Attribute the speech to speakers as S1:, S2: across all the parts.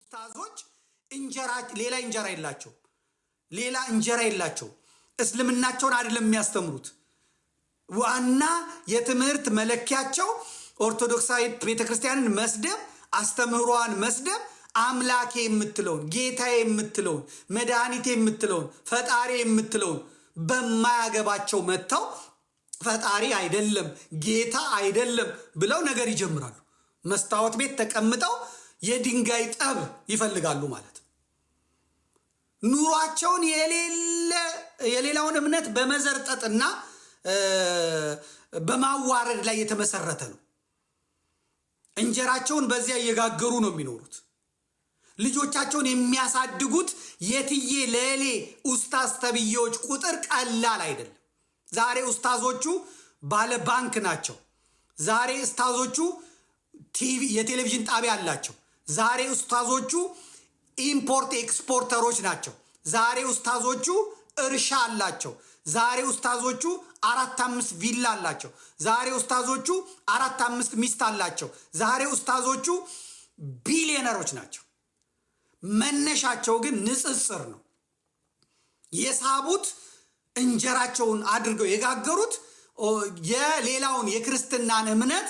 S1: ኡስታዞች እንጀራ ሌላ እንጀራ የላቸው፣ ሌላ እንጀራ የላቸው። እስልምናቸውን አይደለም የሚያስተምሩት። ዋና የትምህርት መለኪያቸው ኦርቶዶክሳዊ ቤተክርስቲያንን መስደብ፣ አስተምህሯን መስደብ፣ አምላኬ የምትለውን፣ ጌታዬ የምትለውን፣ መድኃኒቴ የምትለውን፣ ፈጣሪ የምትለውን በማያገባቸው መጥተው ፈጣሪ አይደለም፣ ጌታ አይደለም ብለው ነገር ይጀምራሉ። መስታወት ቤት ተቀምጠው የድንጋይ ጠብ ይፈልጋሉ ማለት ነው። ኑሯቸውን የሌለ የሌላውን እምነት በመዘርጠጥና በማዋረድ ላይ የተመሰረተ ነው። እንጀራቸውን በዚያ እየጋገሩ ነው የሚኖሩት። ልጆቻቸውን የሚያሳድጉት የትዬ ለሌ ኡስታዝ ተብዬዎች ቁጥር ቀላል አይደለም። ዛሬ ኡስታዞቹ ባለ ባንክ ናቸው። ዛሬ ኡስታዞቹ ቲቪ የቴሌቪዥን ጣቢያ አላቸው። ዛሬ ኡስታዞቹ import exporter ኦች ናቸው። ዛሬ ኡስታዞቹ እርሻ አላቸው። ዛሬ ኡስታዞቹ አራት አምስት ቪላ አላቸው። ዛሬ ኡስታዞቹ አራት አምስት ሚስት አላቸው። ዛሬ ኡስታዞቹ ቢሊዮነሮች ናቸው። መነሻቸው ግን ንጽጽር ነው። የሳቡት እንጀራቸውን አድርገው የጋገሩት የሌላውን የክርስትናን እምነት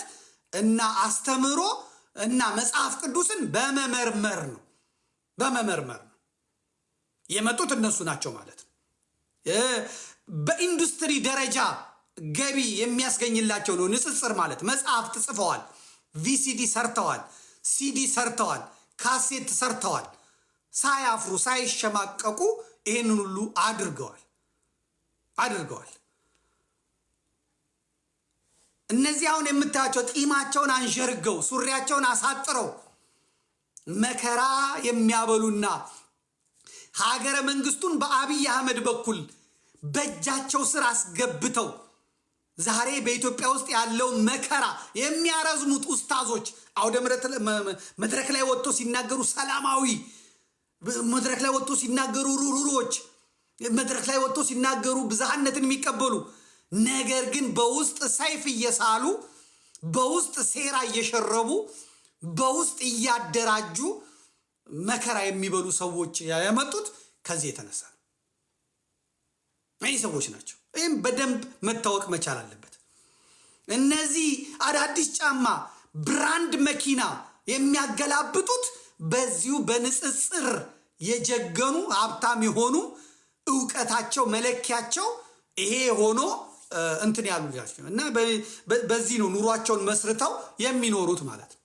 S1: እና አስተምህሮ እና መጽሐፍ ቅዱስን በመመርመር ነው በመመርመር ነው የመጡት እነሱ ናቸው ማለት ነው። በኢንዱስትሪ ደረጃ ገቢ የሚያስገኝላቸው ነው ንጽጽር ማለት። መጽሐፍት ጽፈዋል፣ VCD ሰርተዋል፣ ሲዲ ሰርተዋል፣ ካሴት ሰርተዋል። ሳያፍሩ ሳይሸማቀቁ ይህንን ሁሉ አድርገዋል አድርገዋል። እነዚህ አሁን የምታያቸው ጢማቸውን አንዠርገው ሱሪያቸውን አሳጥረው መከራ የሚያበሉና ሀገረ መንግስቱን በአብይ አህመድ በኩል በእጃቸው ስር አስገብተው ዛሬ በኢትዮጵያ ውስጥ ያለው መከራ የሚያረዝሙት ኡስታዞች፣ አውደ መድረክ ላይ ወጥቶ ሲናገሩ ሰላማዊ፣ መድረክ ላይ ወጥቶ ሲናገሩ ሩሩሮች፣ መድረክ ላይ ወጥቶ ሲናገሩ ብዝሃነትን የሚቀበሉ፣ ነገር ግን በውስጥ ሰይፍ እየሳሉ፣ በውስጥ ሴራ እየሸረቡ፣ በውስጥ እያደራጁ መከራ የሚበሉ ሰዎች የመጡት ከዚህ የተነሳ ነው። ይህ ሰዎች ናቸው። ይህም በደንብ መታወቅ መቻል አለበት። እነዚህ አዳዲስ ጫማ፣ brand መኪና የሚያገላብጡት በዚሁ በንጽጽር የጀገኑ፣ ሀብታም የሆኑ፣ እውቀታቸው መለኪያቸው ይሄ ሆኖ እንትን ያሉ ናቸው እና በዚህ ነው ኑሯቸውን መስርተው የሚኖሩት ማለት ነው።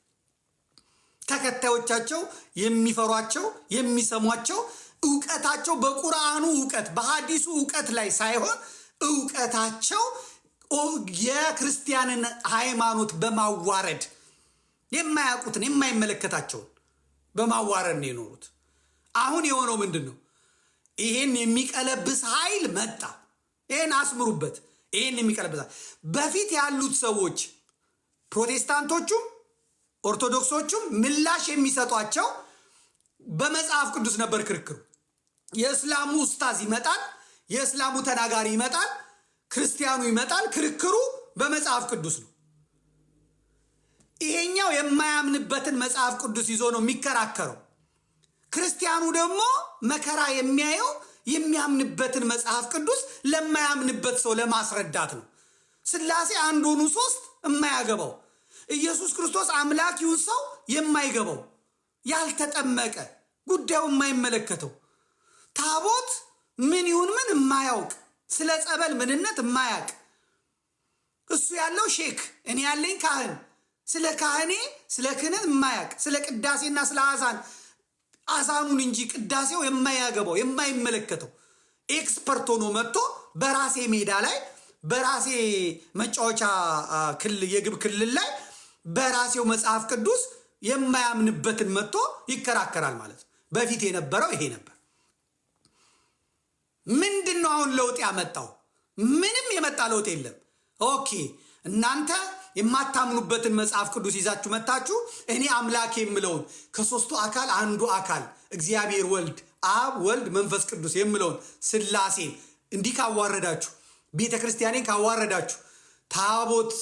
S1: ተከታዮቻቸው የሚፈሯቸው፣ የሚሰሟቸው እውቀታቸው በቁርአኑ እውቀት፣ በሀዲሱ እውቀት ላይ ሳይሆን እውቀታቸው የክርስቲያንን ሃይማኖት በማዋረድ፣ የማያውቁትን የማይመለከታቸውን በማዋረድ ነው የኖሩት። አሁን የሆነው ምንድን ነው? ይሄን የሚቀለብስ ኃይል መጣ። ይሄን አስምሩበት። ይሄን የሚቀለብስ፣ በፊት ያሉት ሰዎች ፕሮቴስታንቶቹም ኦርቶዶክሶቹም ምላሽ የሚሰጧቸው በመጽሐፍ ቅዱስ ነበር ክርክሩ። የእስላሙ ኡስታዝ ይመጣል፣ የእስላሙ ተናጋሪ ይመጣል፣ ክርስቲያኑ ይመጣል። ክርክሩ በመጽሐፍ ቅዱስ ነው። ይሄኛው የማያምንበትን መጽሐፍ ቅዱስ ይዞ ነው የሚከራከረው። ክርስቲያኑ ደግሞ መከራ የሚያየው የሚያምንበትን መጽሐፍ ቅዱስ ለማያምንበት ሰው ለማስረዳት ነው። ስላሴ አንድ ሆኑ ሶስት የማያገባው፣ ኢየሱስ ክርስቶስ አምላክ ይሁን ሰው የማይገባው፣ ያልተጠመቀ፣ ጉዳዩ የማይመለከተው፣ ታቦት ምን ይሁን ምን የማያውቅ፣ ስለ ጸበል ምንነት የማያውቅ፣ እሱ ያለው ሼክ እኔ ያለኝ ካህን፣ ስለ ካህኔ ስለ ክህነት የማያውቅ፣ ስለ ቅዳሴና ስለ አዛን አዛኑን እንጂ ቅዳሴው የማያገባው፣ የማይመለከተው expert ሆኖ መጥቶ በራሴ ሜዳ ላይ፣ በራሴ መጫወቻ ክልል፣ የግብ ክልል ላይ በራሴው መጽሐፍ ቅዱስ የማያምንበትን መጥቶ ይከራከራል ማለት ነው። በፊት የነበረው ይሄ ነበር። ምንድን ነው አሁን ለውጥ ያመጣው? ምንም የመጣ ለውጥ የለም። Okay፣ እናንተ የማታምኑበትን መጽሐፍ ቅዱስ ይዛችሁ መጣችሁ፣ እኔ አምላክ የምለውን፣ ከሶስቱ አካል አንዱ አካል እግዚአብሔር ወልድ፣ አብ፣ ወልድ፣ መንፈስ ቅዱስ የምለውን ስላሴን እንዲህ ካዋረዳችሁ፣ ቤተ ክርስቲያኔን ካዋረዳችሁ፣ ታቦት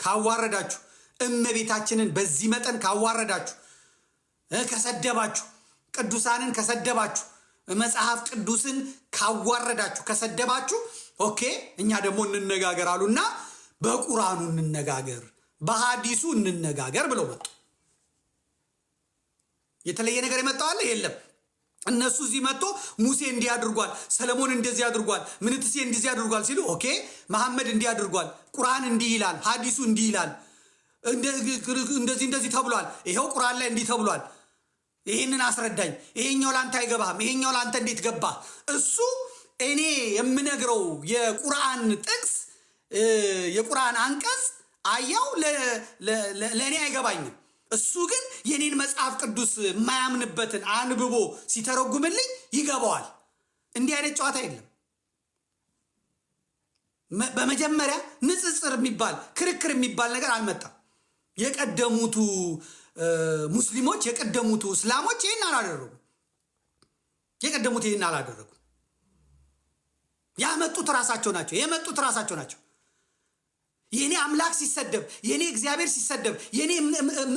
S1: ካዋረዳችሁ፣ እመቤታችንን በዚህ መጠን ካዋረዳችሁ፣ ከሰደባችሁ፣ ቅዱሳንን ከሰደባችሁ፣ መጽሐፍ ቅዱስን ካዋረዳችሁ፣ ከሰደባችሁ፣ okay እኛ ደግሞ እንነጋገር አሉና በቁርአኑ እንነጋገር፣ በሐዲሱ እንነጋገር ብለው መጡ። የተለየ ነገር የመጣው አለ? የለም። እነሱ እዚህ መጥቶ ሙሴ እንዲህ አድርጓል፣ ሰለሞን እንደዚህ አድርጓል፣ ምንትሴ እንደዚህ አድርጓል ሲሉ okay መሐመድ እንዲህ አድርጓል፣ ቁርአን እንዲህ ይላል፣ ሐዲሱ እንዲህ ይላል፣ እንደዚህ እንደዚህ ተብሏል፣ ይኸው ቁርአን ላይ እንዲህ ተብሏል፣ ይህንን አስረዳኝ፣ ይሄኛው ለአንተ አይገባህም፣ ይሄኛው ለአንተ እንዴት ገባ? እሱ እኔ የምነግረው የቁርአን ጥቅስ፣ የቁርአን አንቀጽ አያው ለእኔ አይገባኝም። እሱ ግን የኔን መጽሐፍ ቅዱስ የማያምንበትን አንብቦ ሲተረጉምልኝ ይገባዋል። እንዲህ አይነት ጨዋታ የለም። በመጀመሪያ ንጽጽር የሚባል፣ ክርክር የሚባል ነገር አልመጣም። የቀደሙቱ ሙስሊሞች፣ የቀደሙቱ እስላሞች ይህን አላደረጉም። የቀደሙት ይህን አላደረጉም። ያመጡት ራሳቸው ናቸው። የመጡት ራሳቸው ናቸው። የኔ አምላክ ሲሰደብ፣ የኔ እግዚአብሔር ሲሰደብ፣ የኔ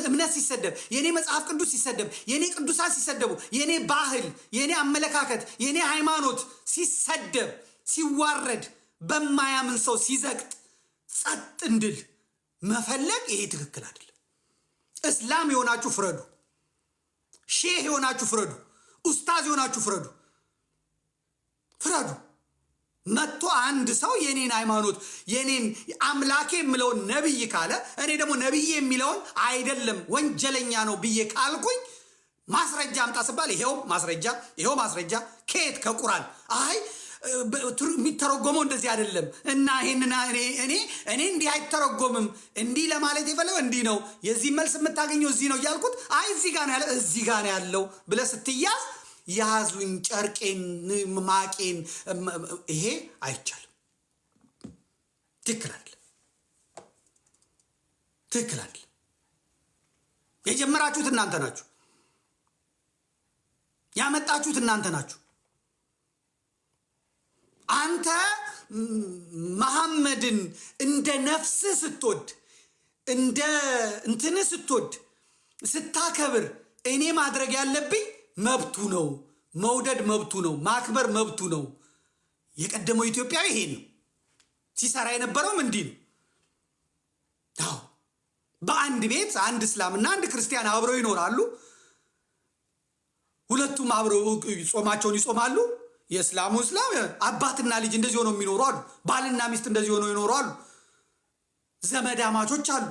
S1: እምነት ሲሰደብ፣ የኔ መጽሐፍ ቅዱስ ሲሰደብ፣ የኔ ቅዱሳን ሲሰደቡ፣ የኔ ባህል፣ የኔ አመለካከት፣ የኔ ሃይማኖት ሲሰደብ፣ ሲዋረድ፣ በማያምን ሰው ሲዘቅጥ ጸጥ እንድል መፈለግ ይሄ ትክክል አይደለም። እስላም የሆናችሁ ፍረዱ፣ ሼህ የሆናችሁ ፍረዱ፣ ኡስታዝ የሆናችሁ ፍረዱ፣ ፍረዱ። መጥቶ አንድ ሰው የኔን ሃይማኖት፣ የኔን አምላኬ የምለውን ነብይ ካለ፣ እኔ ደግሞ ነብይ የሚለውን አይደለም ወንጀለኛ ነው ብዬ ካልኩኝ ማስረጃ አምጣ ስባል ይሄው ማስረጃ፣ ይሄው ማስረጃ። ከየት? ከቁራን። አይ የሚተረጎመው እንደዚህ አይደለም እና ይሄንን እኔ እንዲህ አይተረጎምም፣ እንዲህ ለማለት የፈለገው እንዲህ ነው፣ የዚህ መልስ የምታገኘው እዚህ ነው እያልኩት አይ እዚህ ጋር ነው ያለው፣ እዚህ ጋር ነው ያለው ብለህ ስትያዝ ያዙኝ ጨርቄን ማቄን፣ ይሄ አይቻልም። ትክክል አይደለም። ትክክል አይደለም። የጀመራችሁት እናንተ ናችሁ። ያመጣችሁት እናንተ ናችሁ። አንተ መሐመድን እንደ ነፍስህ ስትወድ፣ እንደ እንትንህ ስትወድ፣ ስታከብር እኔ ማድረግ ያለብኝ መብቱ ነው። መውደድ መብቱ ነው። ማክበር መብቱ ነው። የቀደመው ኢትዮጵያዊ ይሄ ነው ሲሰራ የነበረውም እንዲህ ነው። አዎ በአንድ ቤት አንድ እስላምና አንድ ክርስቲያን አብረው ይኖራሉ። ሁለቱም አብረው ጾማቸውን ይጾማሉ። የእስላሙ እስላም አባትና ልጅ እንደዚህ ሆነው የሚኖሩ አሉ። ባልና ሚስት እንደዚህ ሆነው ይኖሩ አሉ። ዘመዳማቾች አሉ።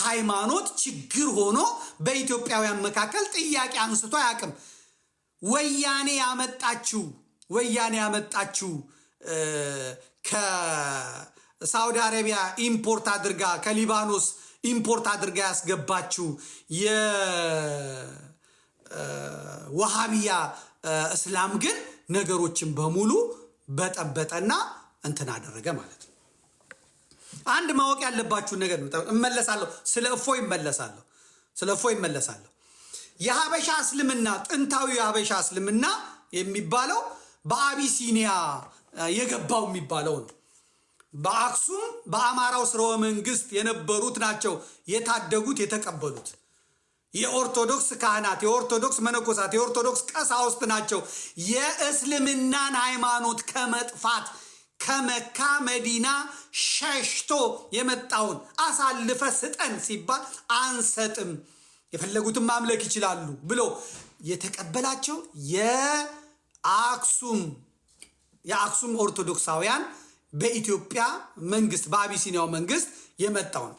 S1: ሃይማኖት ችግር ሆኖ በኢትዮጵያውያን መካከል ጥያቄ አንስቶ አያውቅም። ወያኔ ያመጣችው ከሳውዲ አረቢያ import አድርጋ፣ ከሊባኖስ import አድርጋ ያስገባችው የወሃቢያ እስላም ግን ነገሮችን በሙሉ በጠበጠና እንትን አደረገ ማለት ነው። አንድ ማወቅ ያለባችሁን ነገር ነው። እመለሳለሁ፣ ስለ እፎይ እመለሳለሁ፣ ስለ እፎይ እመለሳለሁ። የሀበሻ እስልምና፣ ጥንታዊ የሀበሻ እስልምና የሚባለው በአቢሲኒያ የገባው የሚባለው ነው። በአክሱም በአማራው ስርወ መንግስት የነበሩት ናቸው የታደጉት፣ የተቀበሉት። የኦርቶዶክስ ካህናት፣ የኦርቶዶክስ መነኮሳት፣ የኦርቶዶክስ ቀሳውስት ናቸው የእስልምናን ሃይማኖት ከመጥፋት፣ ከመካ መዲና ሸሽቶ የመጣውን አሳልፈ ስጠን ሲባል አንሰጥም፣ የፈለጉትን ማምለክ ይችላሉ ብሎ የተቀበላቸው የአክሱም ኦርቶዶክሳውያን በኢትዮጵያ መንግስት፣ በአቢሲኒያው መንግስት የመጣው ነው።